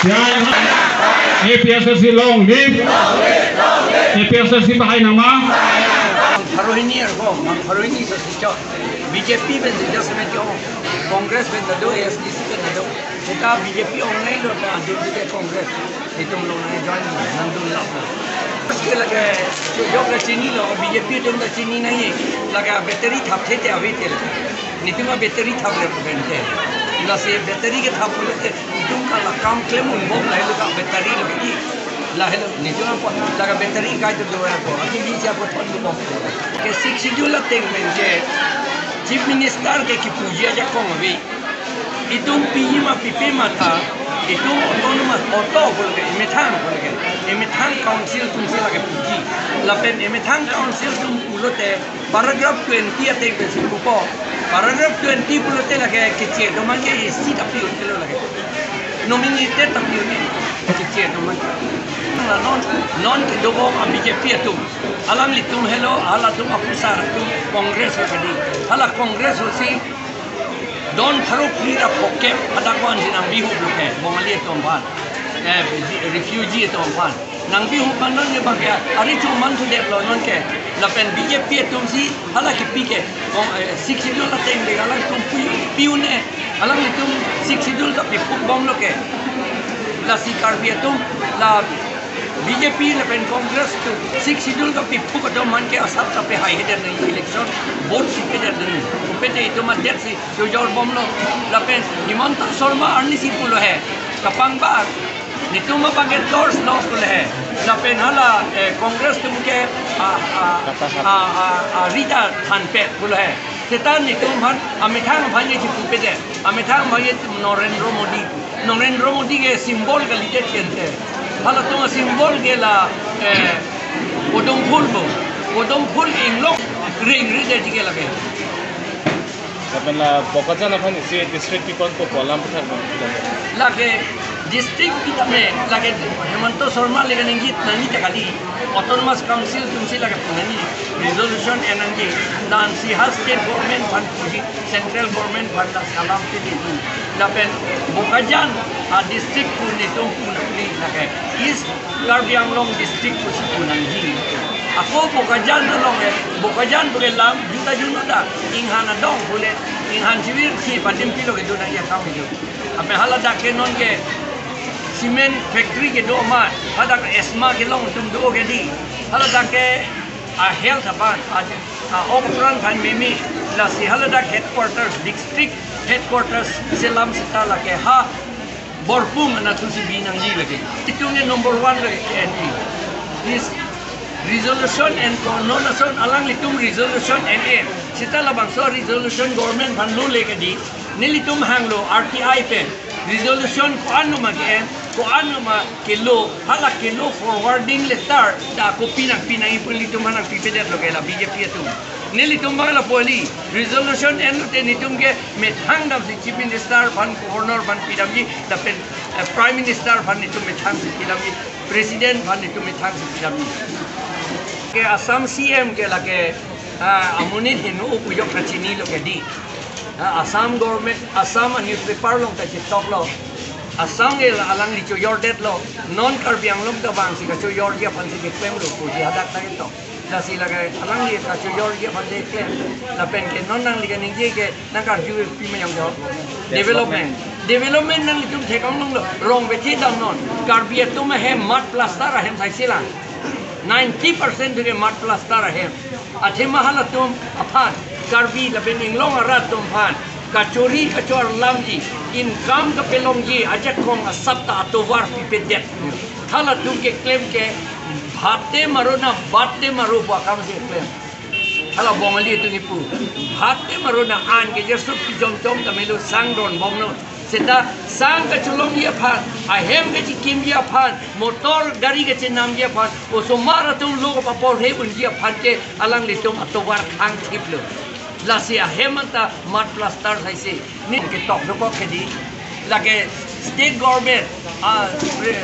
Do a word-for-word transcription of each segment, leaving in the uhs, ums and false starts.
Jai Hind. A P H L C long live. A P H L C bahai nama. Pharo hini arko, pharo hini so sichok. B J P pen sejak semen ke ong. Congress pen ta do, A S D C pen ta do. Seta B J P ong nai lo ta do ke Congress. Itum long nai join nang dun lap. Terus ke lagi jok la chini lo, B J P atum ta chini nai. Lagi battery thap the te ave te. Netum a battery thap le pen te. Lasi battery kethap le te. Itum ke la kam klem un bom lahelo ke battery lo ki. Lahelo netum apot lagi battery kai to do ko. Ati di siapa pon bom. Ke Sixth Schedule ateng pen ke Chief Minister ke kipuji ajakong ave. Itum piji ma pipe ma ta, itum autonomous auto pulo ke, emethang pulo ke, emethang council atumsi lagi puji. Lapen emethang council atum pulote paragraph twenty ateng pensi pupo. Paragraph twenty pulote lagi keche atum an ke isi ta pi-un-e lo lagi. Nominated ta pi-un-e. Keche atum an. La non, non kedo bom a B J P atum. Alanglitum helo, halatum aphusar atum Congress lo kadi. Hala Congress losi don pharo phli ra phokep hadak wan si nangbihup lo ke, Bongali atum aphan, eh, refugee atum aphan. Nangbihup man non ye bang ya, ari chuman sudet lo non ke. Lapen B J P atumsi hala kipi ke, Bong-, eh, Sixth Schedule ateng de alangtum pi-, pi-un-e, alanglitum Sixth Schedule ta pipuk bom lo ke. Lasi Karbi atum, la B J P lapen Congress atum Sixth Schedule ta pipuk atum man ke asap ta pehai hedet nang election vote si pedet nang. Upete itum adet si chojor bom lo. Lapen Himanta Sarma arnisi pulo he. Kapangbar. Netum abang ke endorse lo pulo he. Lapen hala, eh, Congress atum ke, ah, ah, ah, ah, ah, Rita thanpet pulo he. Seta netum aphan, amethang aphan ye chipupedet. Amethang aphan ye Narendra Modi. Narendra Modi ke symbol kalidet kente. Halatum a symbol ke la, eh, podum phul bo. Podum phul inglong ring ring de ke lake. Lapen la Bokajan aphan isi district pi-ponpo pu alam puthak bang. Lake district pi tame, lake Himanta Sarma le kaningje nangji ta kali. Autonomous Council atumsi lake pu nangji. Resolution en nangji. Lasi ha state government aphan puji, central government aphan ta alam pidi. Lapen Bokajan a district pu netum pu nangji lake. East Karbi Anglong district pusi pu nangji. Ako Bokajan along e, Bokajan pule lam juta juno ta, inghan adong pule, inghan sivir si patim pilo kedo nangji akam kedo. Ape haladak ke non ke cement factory kedo ma, hadak asthma kelong atum do ke di. Haladak ke a health aphan, a, a okpran aphan meme, lasi haladak headquarters, district headquarters selam seta lake ha Borpung anatthu si bi nangji lake. Itum ke number one lake K N P. This resolution en ko non ason alanglitum resolution en en. Seta labangso resolution government aphan lo le kadi. Nelitum hanglo R T I pen. Resolution ko-an ma ke en, ko-an ma kelo, hala kelo forwarding letter ta kopi nangpi nangji pu nelitum aphan nangpipedet lo ke la B J P atum. Nelitum abang lapu kali, resolution enlote netum ke methang damsi Chief Minister aphan, Governor aphan pidamji, lapen, eh, Prime Minister aphan netum methang si pidamji, President aphan netum methang si pidamji. Ke Assam C M ke lake, ah, amonit heno pu jok kachini lo ke di. Ah, Assam government, Assam a newspaper along ta chetok lo. Assam ke la alangli chojordet lo. Non Karbi Anglong ta bang si kachojorji aphan si keklem lo pusi hadak ta ketok. Lasi lake alangli kachojorji aphan si keklem. Lapen ke non nangli kaningje ke nangkarju pi ma yang jawab. Development. Development nanglitum thekong longlo. Rong beti damnon. Karbi atum ahem mud plaster ahem saisi lang. Ninety percent ke mud plaster ahem. Athema halatum aphan, Karbi lapen inglong arat atum aphan kachori kachor lamji, income kapelongji ajakong asap ta atovar pipedet. Halatum keklem ke bhat te maro na bat te maro pu akam si keklem. Hala Bongali atum kipu. Bhat te maro na an ke jesu pijom jom ta melo sang ron bomlo. Seta sang kacholongji aphan, ahem kachekimji aphan, motor gari kachenamji aphan, osomar atum lo kapapor he unji aphan ke alanglitum atovar khang thip lo. Lasi ahem anta mud plaster saisi. Ne ketok dokok ke di. Lake state government, ah, re-,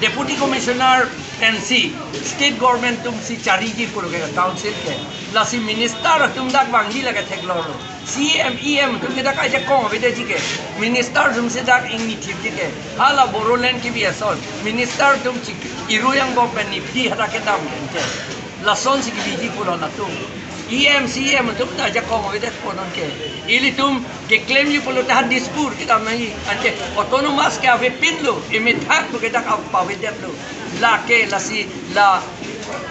Deputy Commissioner N C, state government atum si chariji pulo ke council ke. Lasi minister atum dak vangji lake theklonglo. C M, E M atum ke dak ajakong avedetji ke. Minister atum si dak ingni thipji ke. Hala Bodoland kebi ason. Minister atum chik iruyang bok pen nipdi hadak kedam ke. Lason si kebiji pulo latum. E M, C M atum ta ajakong avedet punon ke. Ilitum keklemji pulo ta Dispur kedam nangji. Anke autonomous ke avepinlo. Emethang pu ke dak ap- avedetlo. Lake lasi la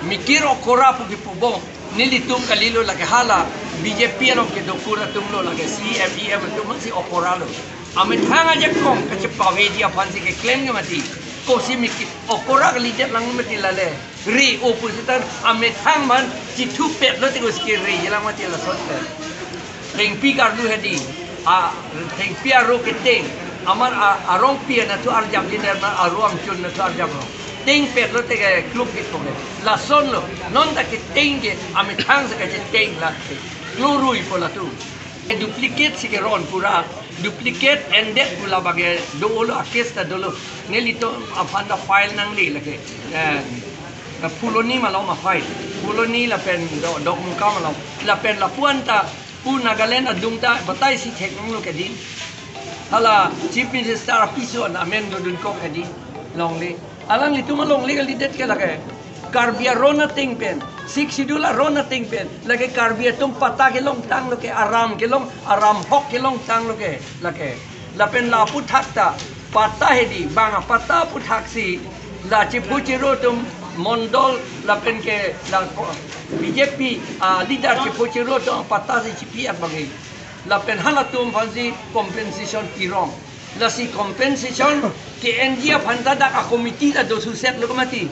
mikir okora pu kipu bom. Nelitum kalilo lake hala B J P along kedo kur atumlo lake C M, E M atum si okora lo. Amethang ajakong kachepaveji aphan si keklem ke mati. Kosi mikir okora kalidet lang mati lale. Re o pu seta amethang man chithupet lote kosi kereji lang mati lason te. Thengpi karlu hedi, a, thengpi aro keteng, amar a, arongpi anathu arjapji, derma aro angchun anathu arjaplo. Tengpet lote ke kluk kit pome. Lasonlo, non ta keteng ke, amethang si kacheteng la, klurui po latum. Duplicate si keron pura, duplicate ended pu labang ke dolo, a case ta dolo. Nelitum aphan ta file nangle lake. Eh, Phuloni malom a-file. Phuloni lapen Do-, Dokmoka malom. Lapen lapu-an ta pu Nagaland adung ta batai si theklonglo ke di. Hala Chief Minister apiso an amen dodun kok ke di. Longle. Alanglitum alongle kalidet ke lake. Karbi aron ateng pen. Sixth Schedule aron ateng pen. Lake Karbi atum patta kelongtanglo ke, aram kelong, aram hok kelongtanglo ke. Lake. Lapen la aphuthak ta patta hedi, bang apatta aphuthak si la chepho chero atum mondol lapen ke la ko-, B J P, ah, leader chepho chero atum patta si chipi at bang-i. Lapen halatum aphan si compensation pirong. Lasi compensation ke-enji aphan ta dak a-committee ta do suset lo mati.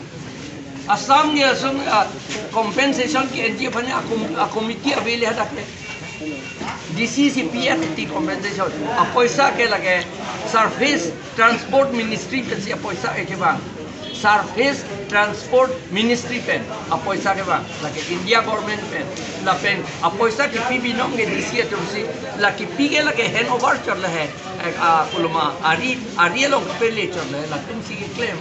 Assam ke ason, ah, compensation ke-enji aphan a-com-, a-committee avele hadak ke. D C si P F ti compensation. Apoisa ke lake Surface Transport Ministry pen si apoisa ke kevang. Surface Transport Ministry pen apoisa kevang. Lake India government pen. Lapen apoisa kepi binong ke D C atum si. La kepi ke lake hand over chot le he. Eh, a, koloma, ari, ari along pele chot le. Latum si keklem.